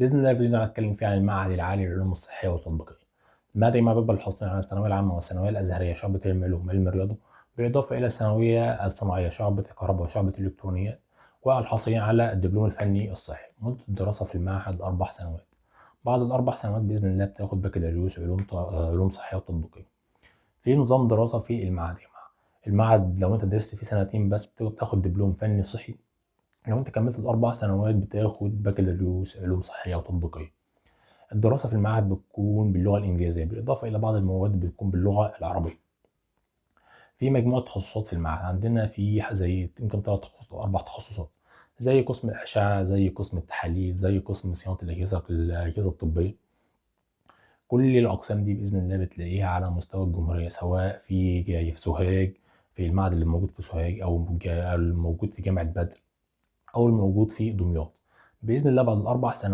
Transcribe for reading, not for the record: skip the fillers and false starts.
باذن الله الفيديو ده هنتكلم فيه عن المعهد العالي للعلوم الصحية والتطبيقيه. المعهد يا جماعة بيقبل الحاصلين على الثانوية العامة والثانويه الازهريه شعبة علم علوم علم رياضة، بالاضافة الى الثانوية الصناعية شعبة الكهرباء وشعبة الالكترونيات، والحاصلين على الدبلوم الفني الصحي. مده الدراسة في المعهد 4 سنوات. بعد ال4 سنوات باذن الله بتاخد بكالوريوس علوم صحية وتطبيقيه. في نظام دراسة في المعهد يا جماعه. المعهد لو انت درست فيه سنتين بس بتاخد دبلوم فني صحي، لو انت كملت ال4 سنوات بتاخد بكالوريوس علوم صحية وتطبيقيه. الدراسة في المعهد بتكون باللغة الانجليزيه، بالاضافة الى بعض المواد بتكون باللغة العربية. في مجموعة تخصصات في المعهد، عندنا في زي يمكن 3 تخصصات او 4 تخصصات، زي قسم الاشعه، زي قسم التحاليل، زي قسم صيانة الاجهزه الطبية. كل الاقسام دي باذن الله بتلاقيها على مستوى الجمهوريه، سواء في سوهاج في المعهد اللي موجود في سوهاج، او الموجود في جامعه بدر، او الموجود في دمياط. باذن الله بعد ال4 سنوات